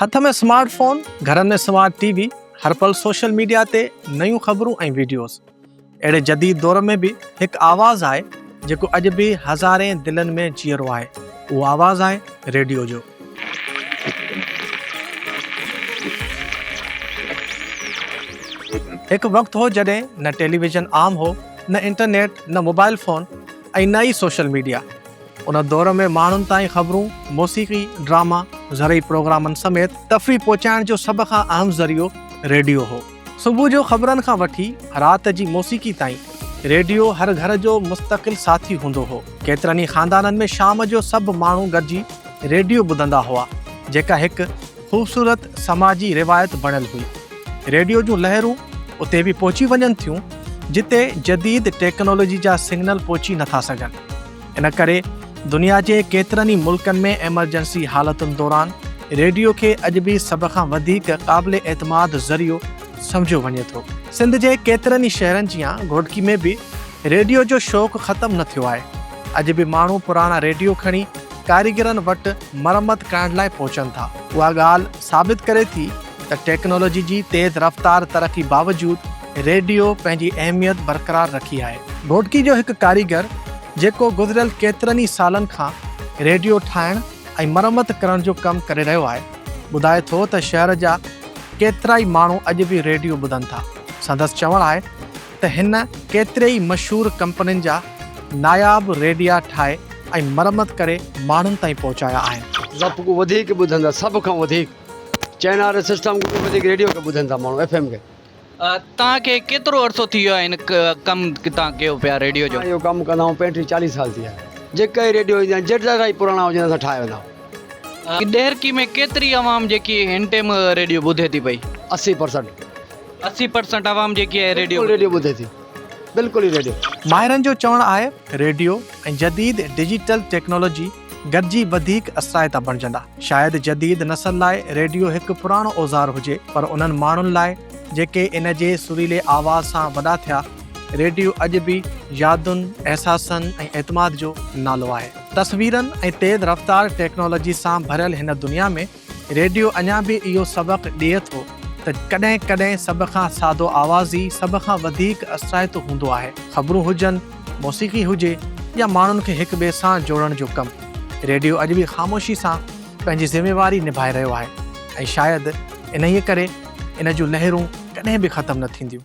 هٿ ۾ smart phone, گهرن ۾ smart T V, هر پل social media تي نيون خبرون ۽ وڊيوز. اهڙي جديد دور ۾ به هڪ آواز آهي جيڪو اڄ به هزارين دلن ۾ جيئرو آهي، اهو آواز آهي ريڊيو جو. هڪ وقت هو جڏهن نه ٽيليويزن عام هو، نه انٽرنيٽ، نه موبائل فون ۽ نه ئي سوشل ميڊيا. ان دور ۾ ماڻهن تائين خبرون، موسيقي، ڊراما، زرعي پروگرامن سميت تفريح پهچائڻ جو سڀ کان اهم ذريعو ريڊيو هو. صبح جو خبرن کان وٺي رات جي موسيقي تائين ريڊيو هر گهر جو مستقل ساٿي هوندو هو. ڪيترن ئي خاندانن ۾ شام جو سڀ ماڻهو گڏجي ريڊيو ٻڌندا هئا، جيڪا هڪ خوبصورت سماجي روايت بڻيل هئي. ريڊيو جون لهرون اتي به پهچي وڃن ٿيون، جتي جديد ٽيڪنالاجي جا سگنل پهچي نٿا سگهن. ان ڪري دنيا جي ڪيترن ئي ملڪن ۾ ايمرجنسي حالتن دوران ريڊيو کي اڄ به سڀ کان وڌيڪ قابل اعتماد ذريعو سمجهيو وڃي ٿو. سنڌ جي ڪيترن ئي شهرن جيان گهوٽڪي ۾ به ريڊيو جو شوق ختم نه ٿيو آهي. اڄ به ماڻهو پراڻا ريڊيو کڻي ڪاريگرن وٽ مرمت ڪرائڻ لاء پهچن ٿا. اها ڳالهه ثابت ڪري ٿي ته ٽيڪنالاجي جي تيز رفتار ترقي باوجود ريڊيو پنهنجي اهميت برقرار رکي آهي. گهوٽڪي جو هڪ ڪاريگر جيڪو گذريل ڪيترن ئي سالن کان ريڊيو ٺاهڻ ۽ مرمت ڪرڻ جو ڪم ڪري رهيو آهي، ٻڌائي ٿو ته شهر جا ڪيترائي ماڻهو اڄ به ريڊيو ٻڌن ٿا. سندس چوڻ آهي ته هن ڪيتري ئي مشهور ڪمپنين جا ناياب ريڊيا ٺاهي ۽ مرمت ڪري ماڻهن تائين پهچايا آهن. زپ ڪو وڌيڪ ٻڌن ٿا سڀ کان وڌيڪ چين واري سسٽم کان به وڌيڪ ريڊيو کي ٻڌن ٿا ماڻهو ايف ايم کي. توهان کي ڪيترو عرصو ٿي ويو آهي هن ڪم توهان ڪيو پيا ريڊيو جو؟ اسان اهو ڪم ڪندا آهيون پنجٽيهه چاليهه سال ٿي ويا آهن جيڪا ئي ريڊيو ايندا آهن جيترا ئي پراڻا هجن اسان ٺاهي ويندا آهيون. ڏهرڪي ۾ ڪيتري عوام جيڪي هن ٽيم ريڊيو ٻڌي ٿي پئي؟ 80%. 80% عوام جيڪي آهي ريڊيو بلڪل ريڊيو ٻڌي ٿي بلڪل ئي ريڊيو. ماهرن جو چوڻ آهي ريڊيو ۽ جديد ڊجيٽل ٽيڪنالاجي گڏجي وڌيڪ اثرائتا بڻجندا. شايد جديد نسل لاء ريڊيو هڪ پراڻو اوزار هجي، پر انهن ماڻهن لاء جيڪي ان جي سريلي آواز سان وڏا ٿيا، ريڊيو اڄ به يادن، احساسن ۽ اعتماد جو نالو آهي. تصويرن ۽ تيز رفتار ٽيڪنالاجي سان ڀريل هن دنيا ۾ ريڊيو اڃا به اهو سبق ڏئي ٿو ته ڪڏهن ڪڏهن سڀ کان سادو آواز ئي سڀ کان وڌيڪ اثرائتو هوندو آهي. خبرون هجن، موسيقي هجي يا ماڻهن کي هڪ ٻئي سان جوڙڻ جو ڪم، ريڊيو اڄ به خاموشي سان پنهنجي ذميواري نڀائي رهيو آهي ۽ شايد انهيء ڪري ان جون لهرون ڪڏهن به ختم نه ٿينديون.